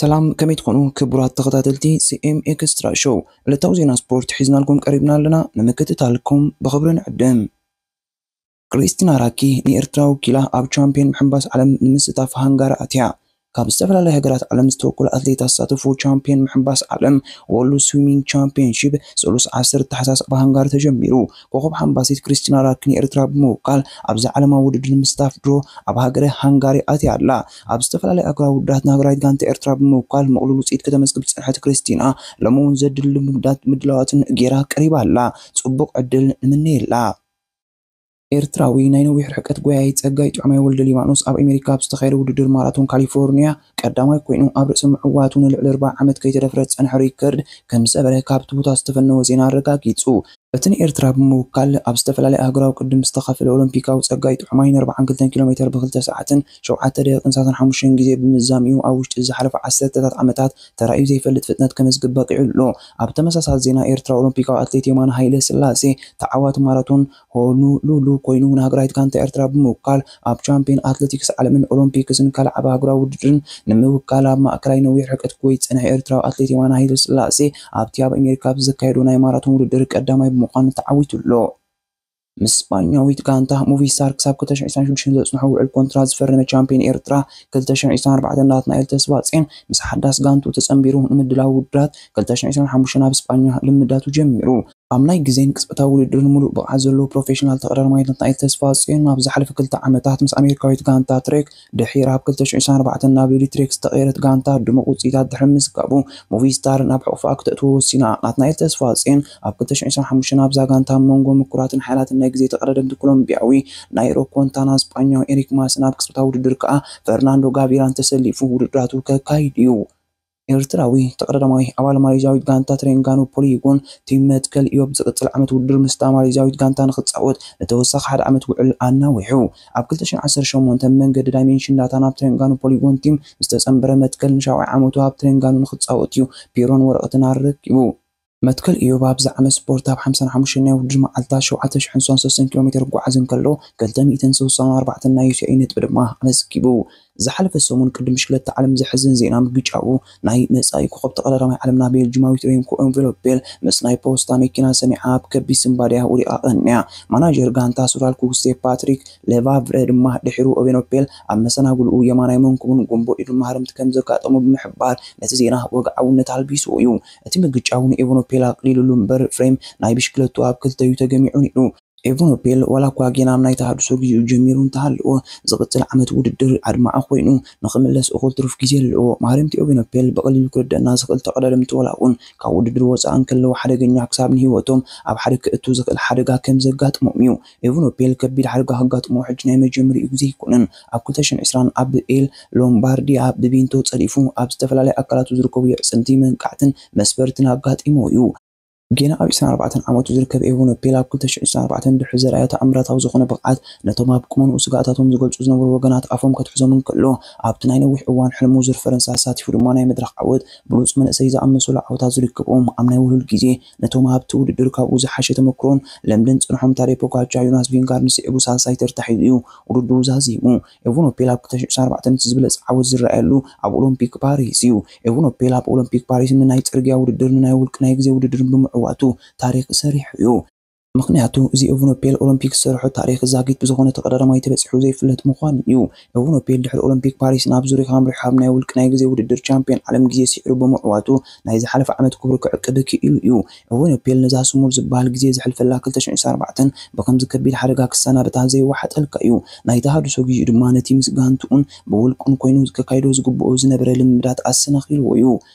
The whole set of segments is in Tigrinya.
ሰላም፣ ከመይ ትኾኑ ክቡራት ተኸታተልቲ ሲ ኤም ኤክስትራ ሾው? ዕለታዊ ዜና ስፖርት ሒዝናልኩም ቀሪብና ኣለና፣ ንምክትታልኩም ብኽብሪ ንዕድም። ክሪስቲና ራኪ ንኤርትራ ወኪላ ኣብ ቻምፒዮን ምሕንባስ ዓለም ንምስታፍ ሃንጋሪ ኣትያ። ካብ ዝተፈላለያ ሃገራት ዓለም ዝተወከሉ ኣትሌታት ዝሳተፉ ቻምፒዮን ምሕንባስ ዓለም፣ ወርልድ ስዊሚንግ ቻምፒዮንሺፕ፣ ሰሉስ ዓሰርተ ታሕሳስ ኣብ ሃንጋሪ ተጀሚሩ። ኮኸብ ሓንባሲት ክሪስቲና ራኪ ንኤርትራ ብምውካል ኣብዚ ዓለማዊ ውድድር ንምስታፍ ድሮ ኣብ ሃገረ ሃንጋሪ ኣትያ ኣላ። ኣብ ዝተፈላለያ ኣህጉራዊ ውድድራት ንሃገራዊት ጋንታ ኤርትራ ብምውካል ምቕሉል ውፅኢት ከተመዝግብ ዝፀንሐት ክሪስቲና፣ ሎሚ እውን ዘድሊ ልምዳት ምድላዋትን ጌራ ቀሪባ ኣላ። ፅቡቕ ዕድል ንምነየላ። ኤርትራዊ ናይ ነዊሕ ርሕቀት ጎያዪ ጸጋይ ጥዑማይ ወልደሊባኖስ ኣብ ኣሜሪካ ኣብ ዝተኻየደ ውድድር ማራቶን ካሊፎርኒያ ቀዳማይ ኮይኑ ኣብ ርእሲ ምዕዋቱ ንልዕሊ ኣርብዓ ዓመት ከይተደፍረ ዝጸንሐ ሪከርድ ከም ዝሰበረ ካብቲ ቦታ ዝተፈነወ ዜና ኣረጋጊጹ። እቲ ንኤርትራ ብምውካል ኣብ ዝተፈላለየ ኣህጉራዊ ቅድድም ዝተኻፈለ ኦሎምፒካዊ ጸጋይ ጥዑማይ ን ኣርብዓን ክልተን ኪሎ ሜተር ብ ክልተ ሰዓትን ሸውዓተ ደቂቕን ሰላሳን ሓሙሽተን ግዜ ብምዝዛም እዩ ኣብ ውሽጢ ዝሓለፈ ዓሰርተታት ዓመታት ተራእዩ ዘይፈልጥ ፍጥነት ከመዝግብ በቒዑ ኣሎ። ኣብ ተመሳሳሊ ዜና፣ ኤርትራ ኦሎምፒካዊ ኣትሌት የማነ ሃይለ ስላሴ ተዓዋቲ ማራቶን ሆኖሉሉ ኮይኑ ንሃገራዊት ጋንታ ኤርትራ ብምውካል ኣብ ቻምፒዮን ኣትሌቲክስ ዓለምን ኦሎምፒክስን ካልእ ዓቢ ኣህጉራዊ ውድድርን ንምውካል ኣብ ማእከላይ ነዊሕ ርሕቀት ክጎይ ዝጸንሐ ኤርትራዊ ኣትሌት የማነ ሃይለ ስላሴ ኣብቲ ኣብ ኣሜሪካ ኣብ ዝተካየደ ናይ ማራቶን ውድድር ቀዳማይ ብምዃን ተዓዊቱ ኣሎ። ምስ ስጳኛዊት ጋንታ ሙቪስታር ክሳብ ክልተ ሽሕን ዕስራን ሽዱሽተን ዘጽንሖ ውዕል ኮንትራት ዝፈረመ ቻምፒዮን ኤርትራ ክልተ ሽሕን ዕስራን ኣርባዕተን ናትናኤል ተስፋጽዮን ምስ ሓዳስ ጋንቱ ተጸንቢሩ ንምድላው ውድድራት ክልተ ሽሕን ዕስራን ሓሙሽተን ኣብ ስጳኛ ልምዳቱ ጀሚሩ። ኣብ ናይ ግዜን ቅጽበታዊ ውድድርን ምሉእ ብቕዓት ዘለዎ ፕሮፌሽናል ተቐዳዳማይ ናትናኤል ተስፋጽዮን ኣብ ዝሓለፈ ክልተ ዓመታት ምስ ኣሜሪካዊት ጋንታ ትሬክ ድሒር ኣብ ክልተ ሽሕን ዕስራን ኣርባዕተን ናብ ሊትሬክ ዝተቐየረት ጋንታ ድሙቕ ውጽኢታት ድሕሪ ምዝጋቡ፣ ሙቪስታር ናብ ሕቑፋ ክተእትዎ ወሲና። ናትናኤል ተስፋጽዮን ኣብ ክልተ ሽሕን ዕስራን ሓሙሽተን ኣብዛ ጋንታ ኣብ መንጎ ምኩራትን ሓያላትን ናይ ግዜ ተቐዳደምቲ ኮሎምቢያዊ ናይሮ ኮንታና፣ ስጳኛዊ ኤሪክ ማስን፣ ኣብ ቅጽበታዊ ውድድር ከኣ ፈርናንዶ ጋቪራን ተሰሊፉ ውድድራቱ ከካይድ እዩ። ኤርትራዊ ተቐዳዳማይ ኣባል ማሌዝያዊት ጋንታ ትሬንጋኑ ፖሊጎን ቲም መትከል ኢዮብ ዝቕጽል ዓመት ውድድር ምስታ ማሌዝያዊት ጋንታ ንኽጻወት ንተወሳኺ ሓደ ዓመት ውዕል ኣናዊሑ። ኣብ ክልተ ሽሕን ዓሰርተ ሸሞንተን መንገዲ ዳይሜንሽን ዳታ ናብ ትሬንጋኑ ፖሊጎን ቲም ዝተጸንበረ መትከል ንሻውዓይ ዓመቱ ኣብ ትሬንጋኑ ንኽጻወት እዩ ፒሮን ወረቐትን ኣረኪቡ። መትከል ኢዮብ ኣብዚ ዓመት ስፖርት ኣብ ሓምሳን ሓሙሽተን ናይ ውድድር መዓልታት ሸውዓተ ሽሕን ሰላሳን ሶስትን ኪሎ ሜተር ክጓዓዝ እንከሎ፣ ክልተ ሚእትን ስሳን ኣርባዕተን ናይ ዩ ሲ ኣይ ነጥቢ ድማ ኣመዝጊቡ። ዝሓለፈ ሰሙን ቅድሚ ብሽክለታ ዓለም ዘሕዝን ዜና ምግጫዉ ናይ መጻኢ ኮኸብ ተቐዳዳማይ ዓለምና ቤልጂማዊት ሬምኮ ኤቨነፖል ምስ ናይ ፖስታ መኪና ሰሚዓ ኣብ ከቢድ ስንባድያ ወዲቓ ቀንያ። ማናጀር ጋንታ ሱራልኮ ጉስቴ ፓትሪክ ሌቫቭረ ድማ ድሒሩ ኤቨነፖል ኣብ መሰናግልኡ የማናይ መንኩቡን ጉንቦ ኢዱን ማህረምቲ ከም ዘጋጠሞ ብምሕባር ነቲ ዜና ወግዓውነት ኣልቢስዎ እዩ። እቲ ምግጫው ንኤቨነፖል ኣቕሊሉሉ እምበር ፍሬም ናይ ብሽክለቱ ኣብ ክልተ እዩ ተገሚዑ ነይሩ። ኤቨነፖል ዋላ እኳ ጌና ኣብ ናይ ተሃድሶ ግዜኡ ጀሚሩ እንተሃለወ፣ ዝቕጽል ዓመት ውድድር ኣድማዒ ኮይኑ ንኽምለስ እኹል ትሩፍ ግዜ ኣለዎ። ማህረምቲ ኤቨነፖል ብቐሊሉ ክርደኣና ዝኽእል ተቐዳደምቲ ዋላ እውን ካብ ውድድር ወጻኢ እንከለዉ ሓደገኛ ክሳብ ንህይወቶም ኣብ ሓደ ከእቱ ዝኽእል ሓደጋ ከም ዘጋጥሞም እዩ። ኤቨነፖል ከቢድ ሓደጋ ከጋጥሞ ሕጂ ናይ መጀመሪኡ ግዜ ኣይኮነን። ኣብ ክልተ ሽሕን ዕስራን ኣብ ኤል ሎምባርዲያ ብቢንቶ ጸዲፉ ኣብ ዝተፈላለየ ኣካላቱ ዝርከቡ የዕጽምቲ መንቃዕትን መስበርትን ኣጋጢሞ እዩ። ጌና ኣብ ዕስራን ኣርባዕተን ዓመቱ ዝርከብ ኤቨነፖል ኣብ ክልተ ሽሕን ዕስራን ኣርባዕተን ድሕሪ ዘርኣዮ ተኣምራታዊ ዝኾነ ብቕዓት ነቶም ኣብ ቁመንኡ ስግኣታቶም ዝገልጹ ዝነበሩ ወገናት ኣፎም ከትሕዞም እንከሎ፣ ኣብቲ ናይ ነዊሕ እዋን ሕልሙ ዙር ፈረንሳ ኣሳቲፉ ድማ ናይ መድረኽ ዓወት ብሉጽ መንእሰይ ዝኣመሰሉ ዓወታት ዝርከብኦም ኣብ ናይ ውህሉል ግዜ ነቶም ኣብቲ ውድድር ካብኡ ዝሓሸ ተመክሮን ለምድን ዝጸንሖም ታዴ ፖጋቻ ዮናስ ቪንጋርድን ስዒቡ ሳልሳይ ተርታ ሒዙ እዩ ውድድሩ ዛዚሙ። ኤቨነፖል ኣብ ክልተ ሽሕን ዕስራን ኣርባዕተን እቲ ዝበለጸ ዓወት ዝረኣየሉ ኣብ ኦሎምፒክ ፓሪስ እዩ። ኤቨነፖል ኣብ ኦሎምፒክ ፓሪስ ንናይ ጽርግያ ውድድር ንናይ ውልቂ ናይ ግዜ ውድድርን ብምዕዋቱ ታሪኽ ሰሪሑ እዩ። ምኽንያቱ እዚ ኤቨነፖል ኦሎምፒክ ዝሰርሖ ታሪኽ ዛጊት ብዝኾነ ተቐዳዳማይ ተበጺሑ ዘይፍለጥ ምዃኑ እዩ። ኤቨነፖል ድሕሪ ኦሎምፒክ ፓሪስ ናብ ዙሪክ ኣምሪሑ ኣብ ናይ ውልቂ ናይ ግዜ ውድድር ቻምፒዮን ዓለም ግዜ ስዒሩ ብምዕዋቱ ናይ ዝሓለፈ ዓመት ክብሩ ክዕቅብ ክኢሉ እዩ። ኤቨነፖል ነዛ ስሙር ዝበሃል ግዜ ዘሕልፈላ ክልተ ሽሕን ዕስራን ኣርባዕተን ብኸምዚ ከቢድ ሓደጋ ክሰናበታ ዘይወሓጠልካ እዩ። ናይ ተሃድሶ ግዜኡ ድማ ነቲ ምስ ጋንትኡን ብውልቁን ኮይኑ ከካይዶ ዝግብኦ ዝነበረ ልምምዳት ኣሰናኺልዎ እዩ።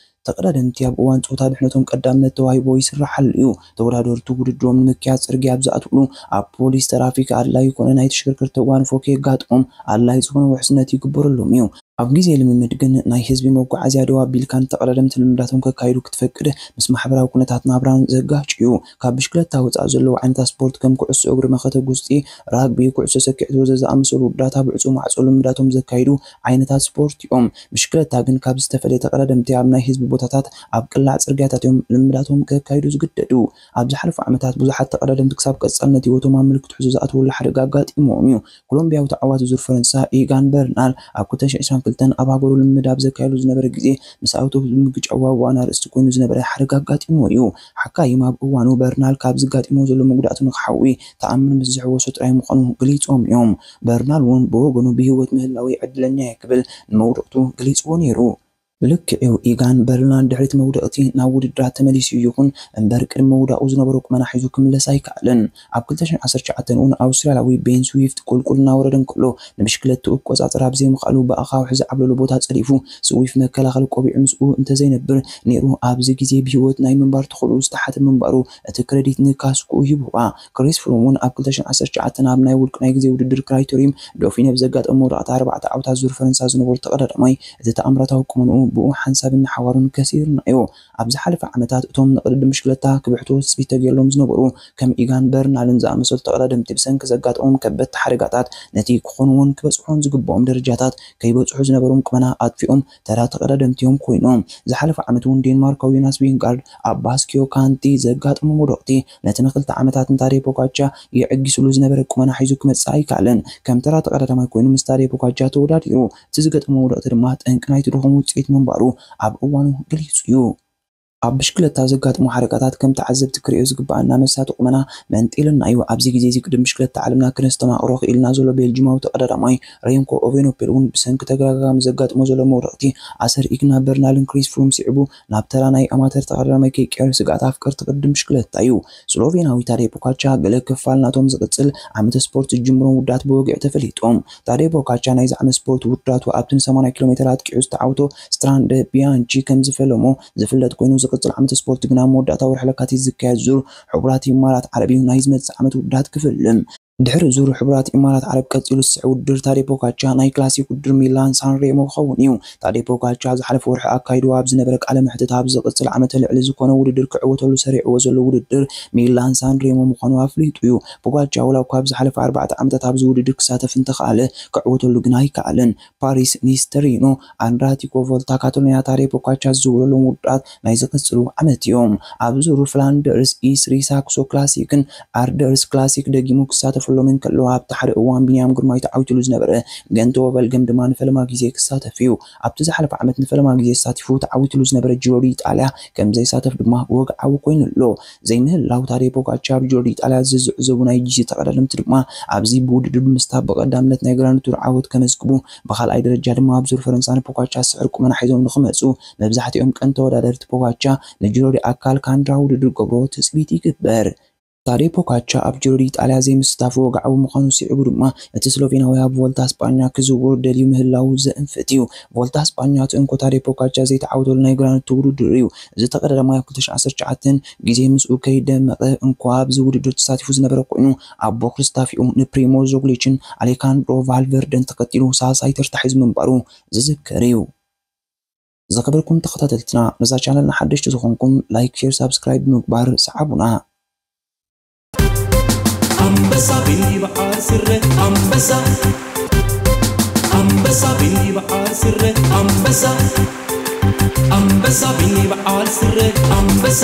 ተቐዳደምቲ ኣብ እዋን ጾታ ድሕነቶም ቀዳምነት ተዋሂቦ ይስራሓሉ እዩ። ተወዳደርቱ ውድድሮም ንምክያድ ጽርግያ ኣብ ዝኣትውሉ ኣብ ፖሊስ ተራፊክ ኣድላዪ ኮነ ናይ ተሽከርከርቲ ተጓንፎ ከየጋጥሞም ኣድላዪ ዝኾነ ውሕስነት ይግበረሎም እዩ። ኣብ ግዜ ልምምድ ግን ናይ ህዝቢ መጓዓዝያ ደው ኣቢልካ ንተቐዳደምቲ ልምዳቶም ከካይዱ ክትፈቅድ ምስ ማሕበራዊ ኩነታት ናብራን ዘጋጭ እዩ። ካብ ብሽክለታ ወጻኢ ዘለዉ ዓይነታት ስፖርት ከም ኩዕሶ እግሪ፣ መኸተ ጉስጢ፣ ራግቢ፣ ኩዕሶ ሰኪዔት ወዘተ ዝኣመሰሉ ውድድራት ኣብ ዕጹው ማዕጾ ልምዳቶም ዘካይዱ ዓይነታት ስፖርት እዮም። ብሽክለታ ግን ካብ ዝተፈለየ ተቐዳደምቲ ኣብ ናይ ህዝቢ ቦታታት ኣብ ቅላዕ ጽርግያታት እዮም ልምዳቶም ከካይዱ ዝግደዱ። ኣብ ዝሓለፉ ዓመታት ብዙሓት ተቐዳደምቲ ክሳብ ቀጻልነት ህይወቶም ኣብ ምልክት ሕዞ ዝኣትውሉ ሓደጋ ኣጋጢምዎም እዩ። ኮሎምቢያዊ ተዓዋቲ ዙር ፈረንሳ ኢጋን በርናል ኣብ ክልተ ሽሕን ዕስራን ክልተን ኣብ ሃገሩ ልምምድ ኣብ ዘካየዱ ዝነበረ ግዜ ምስ ኣውቶቡስ ብምግጫው ኣብ እዋን ኣርእስቲ ኮይኑ ዝነበረ ሓደጋ ኣጋጢምዎ እዩ። ሓካይም ኣብ እዋኑ በርናል ካብ ዝጋጥሞ ዘሎ መጉዳእቱ ንክሓዊ ተኣምር ምስ ዝሕወሶ ጥራይ ምዃኑ ገሊጾም እዮም። በርናል እውን ብወገኑ ብህይወት ምህላወይ ዕድለኛ እየ ክብል ንመውደቕቱ ገሊጽዎ ነይሩ። ልክዕ እዩ፣ ኢጋን በርናል ድሕሪ እቲ መውደቕቲ ናብ ውድድራት ተመሊሱ ይኹን እምበር ቅድሚ ምውዳቑ ዝነበሮ ቁመና ሒዙ ክምለስ ኣይከኣለን። ኣብ ክልተ ሽሕን ዓሰርተ ትሽዓተን እውን ኣውስትራልያዊ ቤን ስዊፍት ቁልቁል እናወረደ እንከሎ ንብሽክለትኡ ክቆጻጸር ኣብ ዘይምኽኣሉ ብኣኻውሕ ዝዓብለሉ ቦታ ጸዲፉ ስዊፍት መከላኸሊ ቆቢዕ ምስኡ እንተዘይነብር ነይሩ ኣብዚ ግዜ ብህይወት ናይ ምንባር ተኽእሎኡ ዝተሓተ ምንባሩ እቲ ክረዲት ንካስክኡ ይህብዋ። ክሪስ ፍሩም እውን ኣብ ክልተ ሽሕን ዓሰርተ ትሽዓተን ኣብ ናይ ውልቂ ናይ ግዜ ውድድር ክራይቶሪየም ዶፊነ ብዘጋጠመ መውደቕታ ኣርባዕተ ዓውታት ዙር ፈረንሳ ዝነበሩ ተቐዳዳማይ እቲ ተኣምራታዊ ቁመንኡ ብኡ ሓንሳብን ንሓዋሩን ከሲርናዮ። ኣብ ዝሓለፈ ዓመታት እቶም ንቕድድም ብሽክለታ ክብሕቱ ትጽቢት ተገይርሎም ዝነበሩ ከም ኢጋን በርናልን ዝኣመሰሉ ተቐዳደምቲ ብሰንኪ ዘጋጠሞም ከበድቲ ሓደጋታት ነቲ ክኾንዎን ክበጽሖን ዝግብኦም ደረጃታት ከይበጽሑ ዝነበሮም ቁመና ኣጥፊኦም ተራ ተቐዳደምቲ እዮም ኮይኖም። ዝሓለፈ ዓመት እውን ዴንማርካዊ ዮናስ ቪንጋርድ ኣብ ባስኪዮ ካንቲ ዘጋጠሞ መውደቕቲ ነቲ ንክልተ ዓመታት ንታዴ ፖጋቻ የዕጊስሉ ዝነበረ ቁመና ሒዙ ክመጽእ ኣይከኣለን። ከም ተራ ተቐዳዳማይ ኮይኑ ምስ ታዴ ፖጋቻ ተወዳዲሩ። እቲ ዝገጠሞ መውደቕቲ ድማ ጠንቂ ናይቲ ድኹም ውጽኢት ምንባሩ ኣብ እዋኑ ገሊጹ እዩ። ኣብ ብሽክለታ ዘጋጥሙ ሓደጋታት ከም ተዓዘብቲ ክርእዮ ዝግባኣና መሳጢ ቁመና መንጢልና እዩ። ኣብዚ ግዜ እዚ ቅድም ብሽክለታ ዓለምና ክነስተማቕሮ ክኢልና ዘሎ ቤልጂማዊ ተቐዳዳማይ ሬምኮ ኦቬኖፔል እውን ብሰንኪ ተደጋጋሚ ዘጋጥሞ ዘሎ መውደቕቲ ኣሰር ኢግና በርናልን ክሪስ ፍሩም ስዒቡ ናብ ተራ ናይ ኣማተር ተቐዳዳማይ ከይቀየር ስግኣት ኣፍቀርቲ ቅድም ብሽክለታ እዩ። ስሎቬናዊ ታዴ ፖጋቻ ገለ ክፋል ናቶም ዝቕጽል ዓመተ ስፖርት ዝጅምሮም ውዳት ብወግዒ ተፈሊጦም። ታዴ ፖጋቻ ናይዚ ዓመት ስፖርት ውዳቱ ኣብቲ ን ሰማንያ ኪሎ ሜተር ኣጥቂዑ ዝተዓወቶ ስትራንደ ቢያንቺ ከም ዝፈለሞ ዝፍለጥ ኮይኑ ዝቕጽል ዓመተ ስፖርት ግና መወዳእታ ወርሒ ለካቲት ዝካየድ ዙር ሕቡራት ኢማራት ዓረብ እዩ ናይ ዝመጽእ ዓመት ውዳት ክፍልም። ድሕሪ ዙር ሕቡራት ኢማራት ዓረብ ቀጺሉ ዝስዕብ ውድድር ታዴ ፖጋቻ ናይ ክላሲክ ውድድር ሚላን ሳን ሬሞ ክኸውን እዩ። ታዴ ፖጋቻ ዝሓለፈ ወርሒ ኣካይድዎ ኣብ ዝነበረ ቃለ መሕትት ኣብ ዝቕጽል ዓመተ ልዕሊ ዝኾነ ውድድር ክዕወተሉ ሰሪዕዎ ዘሎ ውድድር ሚላን ሳን ሬሞ ምዃኑ ኣፍሊጡ እዩ። ፖጋቻ ወላ እኳ ኣብ ዝሓለፈ ኣርባዕተ ዓመታት ኣብዚ ውድድር ክሳተፍ እንተኸኣለ ክዕወተሉ ግን ኣይከኣለን። ፓሪስ ኒስ ተሪኖ ኣድሪያቲኮ ቮልታ ካታሎንያ ታዴ ፖጋቻ ዝዝውረሎም ውድድራት ናይ ዝቕጽሉ ዓመት እዮም። ኣብ ዙር ፍላንደርስ ኢስሪ ሳክሶ ክላሲክን ኣርደርስ ክላሲክ ደጊሙ ክሳተፈሎም እንከሎ ኣብቲ ሓደ እዋን ቢንያም ግርማይ ተዓዊትሉ ዝነበረ ገንተ ወበልገም ድማ ንፈለማ ግዜ ክሳተፍ እዩ። ኣብቲ ዝሓለፈ ዓመት ንፈለማ ግዜ ተሳቲፉ ተዓዊትሉ ዝነበረ ጂሮ ዲ ኢጣልያ ከም ዘይሳተፍ ድማ ወግዓዊ ኮይኑ ኣሎ። ዘይምህላው ታዴ ፖጋቻ ኣብ ጂሮ ዲ ኢጣልያ ዝዝዕዘቡ ናይ ጂሲ ተቐዳደምቲ ድማ ኣብዚ ብውድድር ብምስታፍ ብቐዳምነት ናይ ግራንድ ቱር ዓወት ከመዝግቡ ብኻልኣይ ደረጃ ድማ ኣብ ዙር ፈረንሳ ንፖጋቻ ስዕር ቁመና ሒዞም ንኽመጹ መብዛሕትኦም ቀንዲ ተወዳደርቲ ፖጋቻ ንጂሮ ዲ ኣካል ካንድራ ውድድር ገብሮ ትጽቢት ይግበር። ታዴ ፖጋቻ ኣብ ጂሮ ዲ ኢጣልያ ዘይምስታፉ ወግዓዊ ምዃኑ ስዒቡ ድማ እቲ ስሎቬናዊ ኣብ ቮልታ ስጳኛ ክዝውር ደልዩ ምህላው ዘእንፍት እዩ። ቮልታ ስጳኛ እቲ እንኮ ታዴ ፖጋቻ ዘይተዓወተሉ ናይ ግራንድ ቱር ውድድር እዩ። እዚ ተቐዳዳማይ ኣብ ክልተ ሽሕን ዓሰርተ ትሽዓተን ግዜ ምስኡ ከይደመቐ እንኳ ኣብዚ ውድድር ተሳቲፉ ዝነበረ ኮይኑ ኣብ ቦክስ ታፊኡ ንፕሪሞዝ ሮግሊችን ኣሌካንድሮ ቫልቨርደን ተኸቲሉ ሳልሳይ ተርታ ሒዙ ምንባሩ ዝዝከር እዩ። ዝኸበርኩም ተኸታተልትና ነዛ ቻነልና ሓደሽቲ ዝኾንኩም ላይክ፣ ሼር፣ ሳብስክራይብ ብምግባር ሰዓቡና። ኣንበሳ ቢኒ በዓል ስረ ኣንበሳ ኣንበሳ ቢኒ በዓል ስረ ኣንበሳ ኣንበሳ ቢኒ በዓል ስረ ኣንበሳ